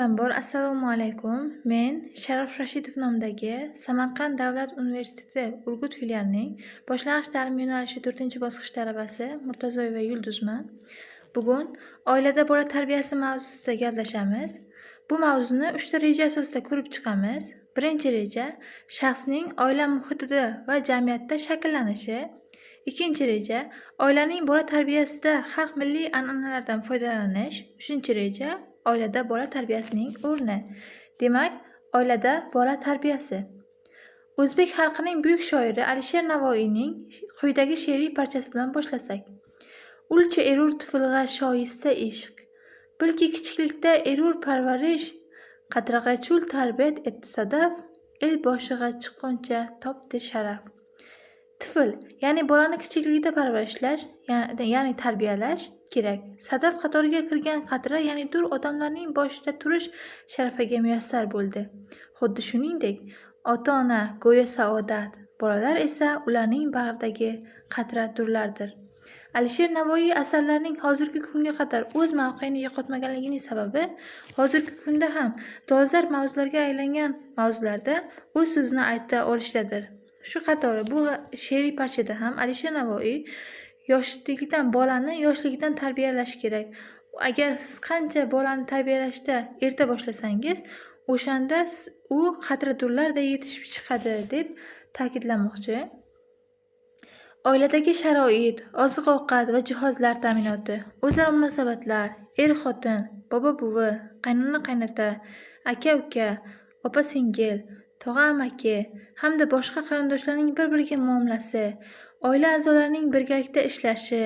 Avvalambor, assalomu alaykum. Men Sharof Rashidov nomidagi Samarqand davlat universiteti Urgut filialining boshlang'ich ta'lim yo'nalishi 4-bosqich talabasi Murtazoyeva Yulduzman. Bugun oilada bola tarbiyasi mavzusida gaplashamiz. Bu mavzuni 3 ta reja asosida ko'rib chiqamiz. Birinchi reja shaxsning oila muhitida va jamiyatda shakllanishi. Ikkinchi reja oilaning bola tarbiyasida xalq milliy an'analardan foydalanish. Uchinchi reja oilada bola tarbiyasining o'rni. Demak, oilada bola tarbiyasi. O'zbek xalqining buyuk shoiri Alisher Navoiyning quyidagi she'riy parchasi bilan boshlasak. Ulcha erur tiflg'a shoyista ishq, bilki kichiklikda erur parvarish, qatrag'a chul tarbiyat etdi sadaf, el boshig'a chiqquncha topdi sharaf. Tifl, ya'ni bolani kichikligida parvarishlash, ya'ni tarbiyalash kerak. Sadaf qatoriga kirgan qatra, ya'ni dur odamlarning boshida turish sharafiga muyassar bo'ldi. Xuddi shuningdek, ota-ona go'yo saodat, bolalar esa ularning bag'ridagi qatra durlardir. Alisher Navoiy asarlarining hozirgi kunga qadar o'z mavqeini yo'qotmaganligining sababi hozirgi kunda ham dolzarb mavzularga aylangan mavzularda o'z so'zini ayta olishidadir. Shu qatori bu she'riy parchada ham Alisher Navoiy yoshligidan bolani yoshligidan tarbiyalash kerak. Agar siz qancha bolani tarbiyalashda erta boshlasangiz, o'shanda u qatra durlarday yetishib chiqadi deb ta'kidlamoqchi. Oiladagi sharoit, oziq-ovqat va jihozlar ta'minoti, o'zaro munosabatlar, er-xotin, bobo-buvi, qaynona-qaynota, aka-uka, opa-singil, tog'a-amaki hamda boshqa qarindoshlarning bir-biriga muomalasi, oila a'zolarining birgalikda ishlashi,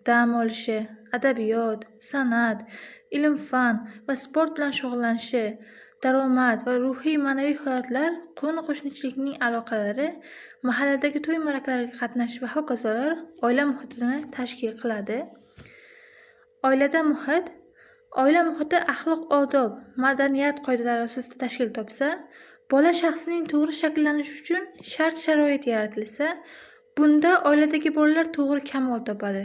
dam olishi, adabiyot, san'at, ilm-fan va sport bilan shug'ullanishi, daromad va ruhiy-ma'naviy holatlar, qo'ni-qo'shnichilikning aloqalari, mahalladagi to'y-ma'rakalarga qatnashish va hokazolar oila muhitini tashkil qiladi. Oilada muhit. Oila muhiti axloq-odob, madaniyat qoidalari asosida tashkil topsa, bola shaxsining to'g'ri shakllanishi uchun shart-sharoit yaratilsa, bunda oiladagi bolalar to'g'ri kamol topadi.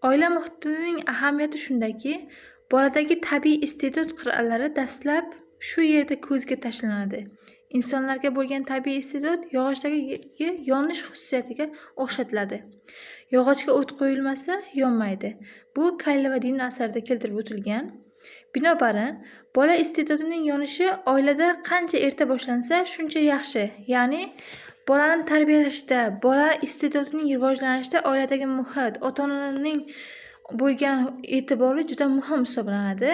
Oila muhitining ahamiyati shundaki, boladagi tabiiy iste'dod qirralari dastlab shu yerda ko'zga tashlanadi. Insonlarga bo'lgan tabiiy iste'dod yog'ochdagi yonish xususiyatiga o'xshatiladi. Yog'ochga o't qo'yilmasa yonmaydi. Bu Kayla va Dimna asarida keltirib o'tilgan. Binobarin, bola iste'dodining yonishi oilada qancha erta boshlansa, shuncha yaxshi. Ya'ni bolani tarbiyalashda, bola iste'dodining rivojlanishida oiladagi muhit, ota-onaning bo'lgan e'tibori juda muhim hisoblanadi.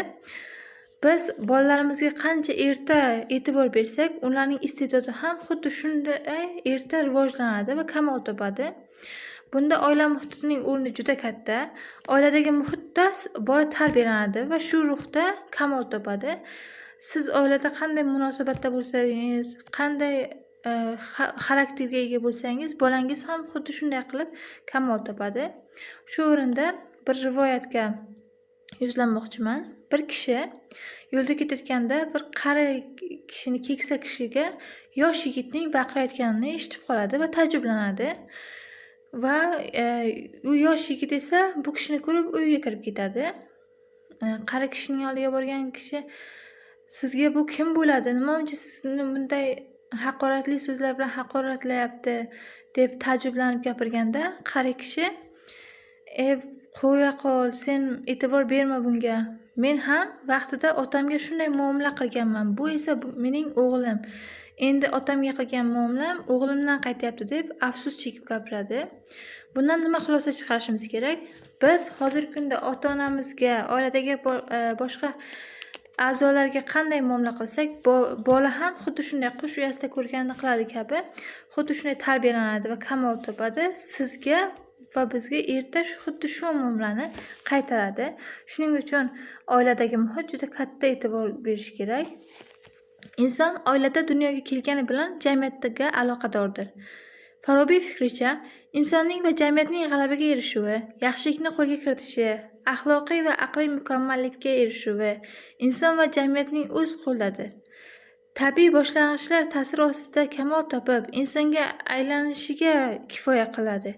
Biz bolalarimizga qancha erta e'tibor bersak, ularning iste'dodi ham xuddi shunday erta rivojlanadi va kamol topadi. Bunda oila muhitining o'rni juda katta. Oiladagi muhitda bola tarbiyalanadi va shu ruhda kamol topadi. Siz oilada qanday munosabatda bo'lsangiz, qanday xarakterga ega bo'lsangiz, bolangiz ham xuddi shunday qilib kamol topadi. Shu o'rinda bir rivoyatga yuzlanmoqchiman. Bir kishi yo'lda ketayotganda bir qari kishini, keksa kishiga yosh yigitning baqirayotganini eshitib qoladi va taajjublanadi. Va u yosh yigit esa bu kishini ko'rib uyga kirib ketadi. Qari kishining oldiga borgan kishi sizga bu kim bo'ladi? Nima uchun sizni bunday haqoratli so'zlar bilan haqoratlayapti deb taajjublanib gapirganda, qari kishi qo'ya qol, sen e'tibor berma bunga. Men ham vaqtida otamga shunday muomala qilganman. Bu esa mening o'g'lim. Endi otamga qilgan muomalam o'g'limdan qaytyapti deb afsus chekib gapiradi. Bundan nima xulosa chiqarishimiz kerak? Biz hozirgi kunda ota-onamizga, oiladagi boshqa a'zolarga qanday muomala qilsak, bola ham xuddi shunday qush uyasida ko'rganini qiladi kabi, xuddi shunday tarbiyalanadi va kamol topadi. Sizga va bizga erta xuddi shu muomalani qaytaradi. Shuning uchun oiladagi muhit juda katta e'tibor berish kerak. Inson oilada dunyoga kelgani bilan jamiyatga aloqadordir. Farobiy fikricha, insonning va jamiyatning g'alabaga erishuvi, yaxshilikni qo'lga kiritishi, axloqiy va aqliy mukammallikka erishuvi inson va jamiyatning o'z qo'lidadir. Tabiiy boshlang'ichlar ta'siri ostida kamol topib, insonga aylanishiga kifoya qiladi.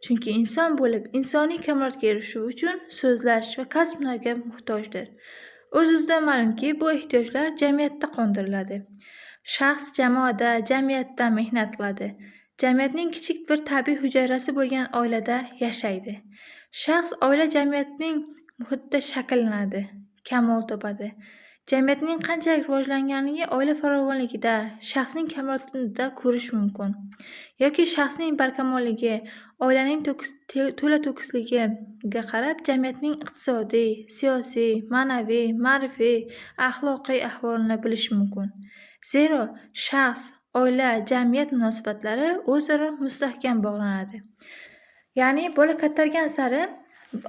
Chunki inson bo'lib, insoniy kamolotga erishuv uchun so'zlash va kasb hunarga muhtojdir. O'z-o'zidan ma'lumki, bu ehtiyojlar jamiyatda qondiriladi. Shaxs jamoada, jamiyatda mehnat qiladi. Jamiyatning kichik bir tabiiy hujayrasi bo'lgan oilada yashaydi. Shaxs oila jamiyatning muhitida shakllanadi, kamol topadi. Jamiyatning qanchalik rivojlanganligi oila farovonligida, shaxsning kamolotida ko'rish mumkin. Yoki shaxsning barkamolligi, oilaning to'la to'kisligiga qarab jamiyatning iqtisodiy, siyosiy, ma'naviy, ma'rifiy, axloqiy ahvolini bilish mumkin. Zero shaxs, oila, jamiyat munosabatlari o'zaro mustahkam bog'lanadi. Ya'ni bola kattargan sari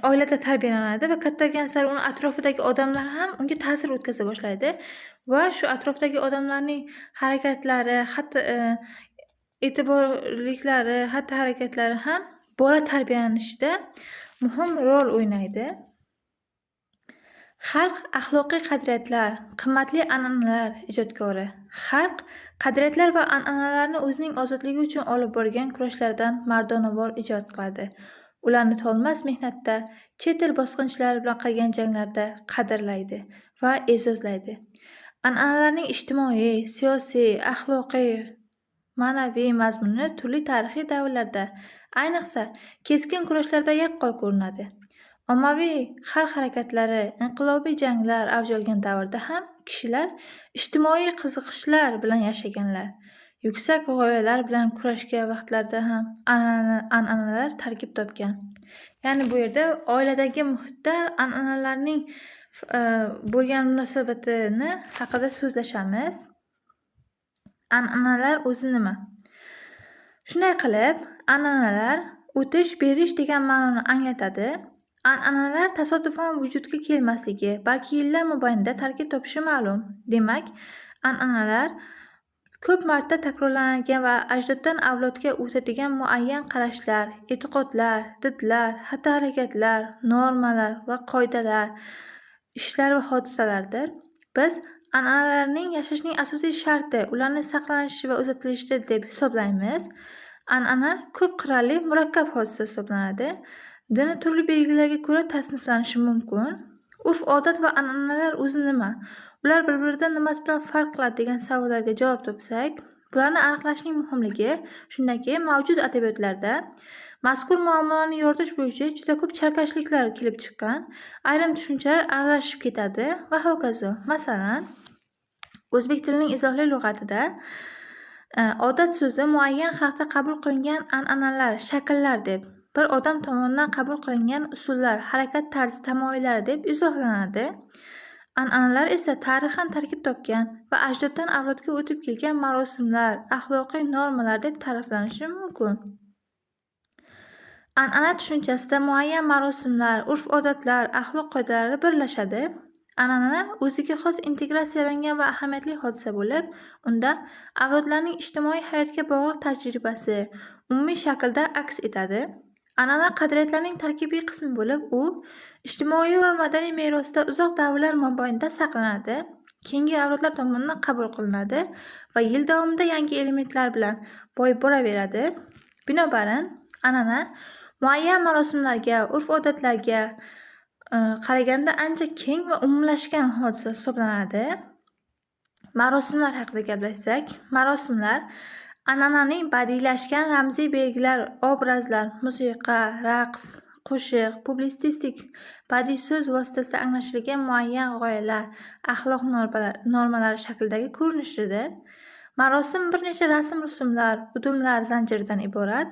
oilada tarbiyalanadi va kattargan sari uni atrofidagi odamlar ham unga ta'sir o'tkaza boshlaydi va shu atrofdagi odamlarning harakatlari, xatti e'tiborliklari, xatti-harakatlari ham bola tarbiyalanishida muhim rol o'ynaydi. Xalq axloqiy qadriyatlar, qimmatli an'analar ijodkori. Xalq qadriyatlar va an'analarni o'zining ozodligi uchun olib borgan kurashlardan mardonavor ijod qiladi. Ularni tolmas mehnatda, chet el bosqinchilari bilan qilgan janglarda qadrlaydi va e'zozlaydi. An'analarning ijtimoiy, siyosiy, axloqiy, ma'naviy mazmuni turli tarixiy davrlarda, ayniqsa keskin kurashlarda yaqqol ko'rinadi. Ommaviy xalq harakatlari, inqilobiy janglar avj olgan davrda ham kishilar ijtimoiy qiziqishlar bilan yashaganlar. Yuksak g'oyalar bilan kurashgan vaqtlarda ham an'analar tarkib topgan. Ya'ni bu yerda oiladagi muhitda an'analarning bo'lgan munosabatini haqida so'zlashamiz. An'analar o'zi nima? Shunday qilib, an'analar o'tish, berish degan ma'noni anglatadi. An'analar tasodifan vujudga kelmasligi, balki yillar mobaynida tarkib topishi ma'lum. Demak, an'analar ko'p marta takrorlanadigan va ajdoddan avlodga o'tadigan muayyan qarashlar, e'tiqodlar, didlar, xatti-harakatlar, normalar va qoidalar, ishlar va hodisalardir. Biz an'analarning yashashning asosiy sharti ularni saqlanishi va uzatilishidir deb hisoblaymiz. An'ana ko'p qirrali murakkab hodisa hisoblanadi. Dini turli belgilarga ko'ra tasniflanishi mumkin. Urf-odat va an'analar o'zi nima? Ular bir-biridan nimasi bilan farq qiladi degan savollarga javob topsak, bularni aniqlashning muhimligi shundaki, mavjud adabiyotlarda mazkur muammolarni yoritish bo'yicha juda ko'p chalkashliklar kelib chiqqan, ayrim tushunchalar aralashib ketadi va hokazo. Masalan, o'zbek tilining izohli lug'atida odat so'zi muayyan xalqda qabul qilingan an'analar, shakllar deb, bir odam tomonidan qabul qilingan usullar, harakat tarzi, tamoyillari deb izohlanadi. An'analar esa tarixan tarkib topgan va ajdoddan avlodga o'tib kelgan marosimlar, axloqiy normalar deb ta'riflanishi mumkin. An'ana tushunchasida muayyan marosimlar, urf-odatlar, axloq qoidalari birlashadi. An'ana o'ziga xos integratsiyalangan va ahamiyatli hodisa bo'lib, unda avlodlarning ijtimoiy hayotga bog'liq tajribasi umumiy shaklda aks etadi. An'ana qadriyatlarning tarkibiy qismi bo'lib, u ijtimoiy va madaniy merosda uzoq davrlar mobaynida saqlanadi, keyingi avlodlar tomonidan qabul qilinadi va yil davomida yangi elementlar bilan boyib boraveradi. Binobarin, an'ana muayyan marosimlarga, urf-odatlarga qaraganda ancha keng va umumlashgan hodisa hisoblanadi. Marosimlar haqida gaplashsak, marosimlar an'ananing badiiylashgan ramziy belgilar, obrazlar, musiqa, raqs, qo'shiq, publitsistik badiiy so'z vositasida anglashilgan muayyan g'oyalar, axloq normalari shaklidagi ko'rinishidir. Marosim bir necha rasm-rusumlar, udumlar zanjiridan iborat.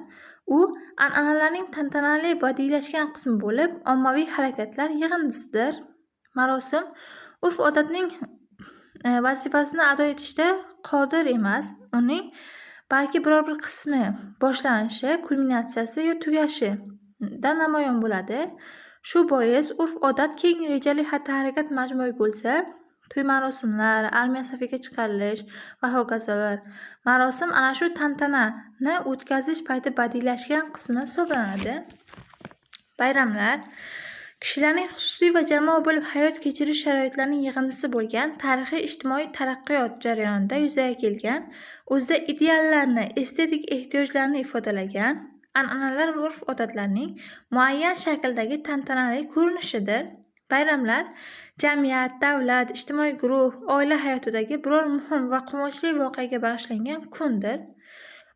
U an'analarning tantanali badiiylashgan qismi bo'lib, ommaviy harakatlar yig'indisidir. Marosim urf-odatning vazifasini ado etishda qodir emas, uning balki biror bir qismi boshlanishi, kulminatsiyasi yo tugashida namoyon bo'ladi. Shu bois urf-odat keng rejali xatti-harakat majmui bo'lsa, to'y marosimlar, armiya safiga chiqarilish va hokazolar. Marosim ana shu tantanani o'tkazish payti badiiylashgan qismi hisoblanadi. Bayramlar kishilarning xususiy va jamoa bo'lib hayot kechirish sharoitlarining yig'indisi bo'lgan tarixiy ijtimoiy taraqqiyot jarayonida yuzaga kelgan, o'zida ideallarni, estetik ehtiyojlarni ifodalagan an'analar va urf-odatlarning muayyan shakldagi tantanali ko'rinishidir. Bayramlar Jamiyat, davlat, ijtimoiy guruh, oila hayotidagi biror muhim va quvonchli voqeaga bag'ishlangan kundir.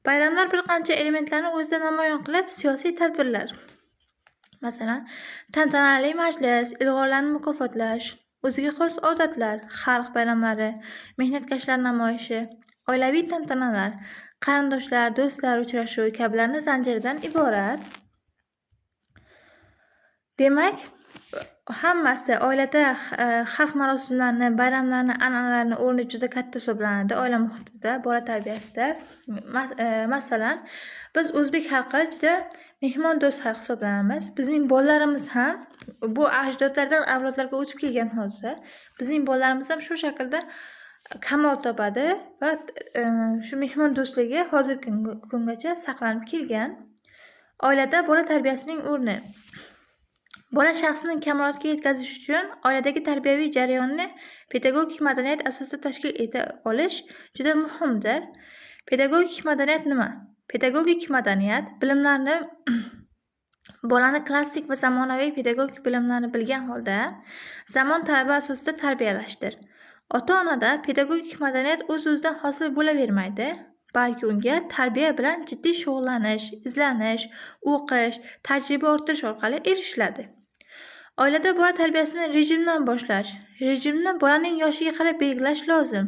Bayramlar bir qancha elementlarni o'zida namoyon qilib, siyosiy tadbirlar, masalan, tantanali majlis, ilg'orlarni mukofotlash, o'ziga xos odatlar, xalq bayramlari, mehnatkashlar namoyishi, oilaviy tantanalar, qarindoshlar, do'stlar uchrashuvi kabilarni zanjiridan iborat. Demak, hammasi oilada xalq marosimlarini, bayramlarni, an'analarni o'rni juda katta hisoblanadi oila muhitida, bola tarbiyasida. Masalan, biz o'zbek xalqi juda mehmondo'st xalq hisoblanamiz. Bizning bolalarimiz ham bu ajdodlardan avlodlarga o'tib kelgan hodisa. Bizning bolalarimiz ham shu shaklda kamol topadi va shu mehmondo'stligi hozirgi kungacha saqlanib kelgan. Oilada bola tarbiyasining o'rni. Bola shaxsini kamolotga yetkazish uchun oiladagi tarbiyaviy jarayonni pedagogik madaniyat asosida tashkil eta olish juda muhimdir. Pedagogik madaniyat nima? Pedagogik madaniyat bilimlarni bolani klassik va zamonaviy pedagogik bilimlarni bilgan holda zamon talabi asosida tarbiyalashdir. Ota-onada pedagogik madaniyat o'z-o'zidan hosil bo'lavermaydi, balki unga tarbiya bilan jiddiy shug'ullanish, izlanish, o'qish, tajriba orttirish orqali erishiladi. Oilada bola tarbiyasini rejimdan boshlash, rejimni bolaning yoshiga qarab belgilash lozim.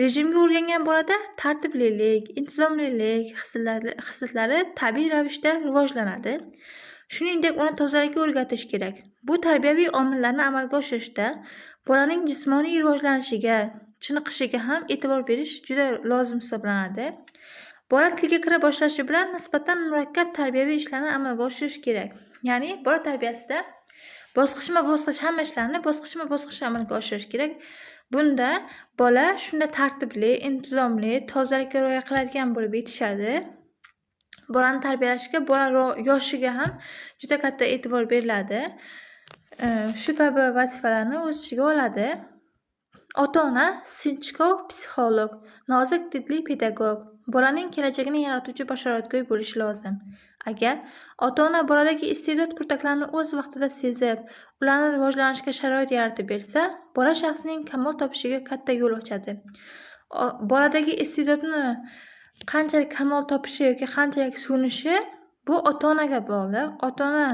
Rejimga o'rgangan bolada tartiblilik, intizomlilik hislatlari tabiiy ravishda rivojlanadi. Shuningdek, uni tozalikka o'rgatish kerak. Bu tarbiyaviy omillarni amalga oshirishda bolaning jismoniy rivojlanishiga, chiniqishiga ham e'tibor berish juda lozim hisoblanadi. Bola tilga kira boshlashi bilan nisbatan murakkab tarbiyaviy ishlarni amalga oshirish kerak. Ya'ni bola tarbiyasida bosqichma-bosqich hamma ishlarni bosqichma-bosqich amalga oshirish kerak. Bunda bola shunda tartibli, intizomli, tozalikka rioya qiladigan bo'lib yetishadi. Bolani tarbiyalashga bola yoshiga ham juda katta e'tibor beriladi. Shu kabi vazifalarni o'z ichiga oladi. Ota-ona sinchkov psixolog, nozik didli pedagog, bolaning kelajagini yaratuvchi bashoratgo'y bo'lishi lozim. Agar ota-ona boladagi iste'dod kurtaklarini o'z vaqtida sezib, ularni rivojlanishiga sharoit yaratib bersa, bola shaxsining kamol topishiga katta yo'l ochadi. Boladagi iste'dodni qanchalik kamol topishi yoki qanchalik so'nishi bu ota-onaga bog'liq. Ota-ona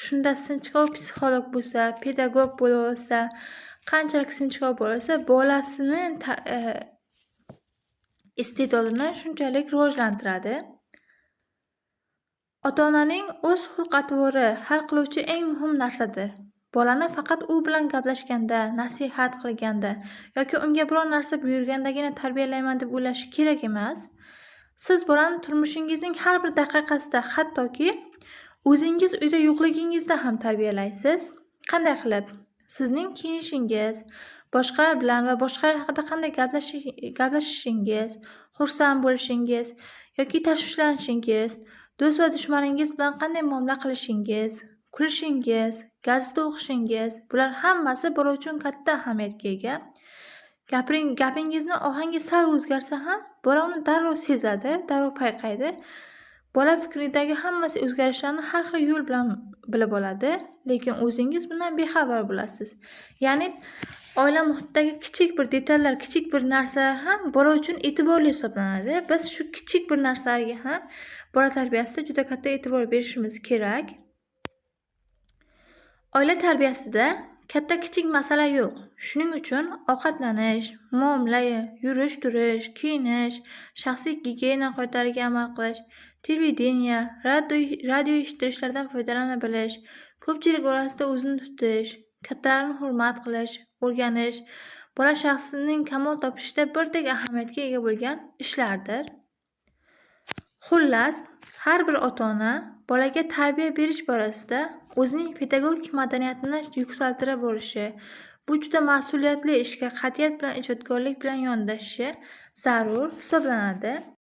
shunda sinchkov psixolog bo'lsa, pedagog bo'la olsa, qanchalik sinchkov bo'lsa, bolasini iste'dodini shunchalik rivojlantiradi. Ota-onaning o'z xulq-atvori hal qiluvchi eng muhim narsadir. Bolani faqat u bilan gaplashganda, nasihat qilganda yoki unga biror narsa buyurgandagina tarbiyalayman deb o'ylashi kerak emas. Siz bolani turmushingizning har bir daqiqasida, hattoki o'zingiz uyda yo'qligingizda ham tarbiyalaysiz. Qanday qilib? Sizning kiyinishingiz, boshqalar bilan va boshqalar haqida qanday gaplashishingiz, xursand bo'lishingiz yoki tashvishlanishingiz, do'st va dushmaningiz bilan qanday muomala qilishingiz, kulishingiz, gazeta o'qishingiz, bular hammasi bola uchun katta ahamiyatga ega. Gapingizni ohangi sal o'zgarsa ham bola uni darrov sezadi, darrov payqaydi. Bola fikridagi hammasi o'zgarishlarni har xil yo'l bilan bilib oladi, lekin o'zingiz bundan bexabar bo'lasiz. Ya'ni oila muhitidagi kichik bir detallar, kichik bir narsalar ham bola uchun e'tiborli hisoblanadi. Biz shu kichik bir narsalarga ham bola tarbiyasida juda katta e'tibor berishimiz kerak. Oila tarbiyasida katta kichik masala yo'q. Shuning uchun ovqatlanish, muomala, yurish-turish, kiyinish, shaxsiy gigiyena qoidalariga amal qilish, televideniye, radio eshittirishlardan foydalana bilish, ko'pchilik orasida o'zini tutish, kattalarni hurmat qilish, o'rganish bola shaxsining kamol topishida birdek ahamiyatga ega bo'lgan ishlardir. Xullas, har bir ota-ona bolaga tarbiya berish borasida o'zining pedagogik madaniyatini yuksaltira borishi, bu juda mas'uliyatli ishga qat'iyat bilan, ijodkorlik bilan yondashishi zarur hisoblanadi.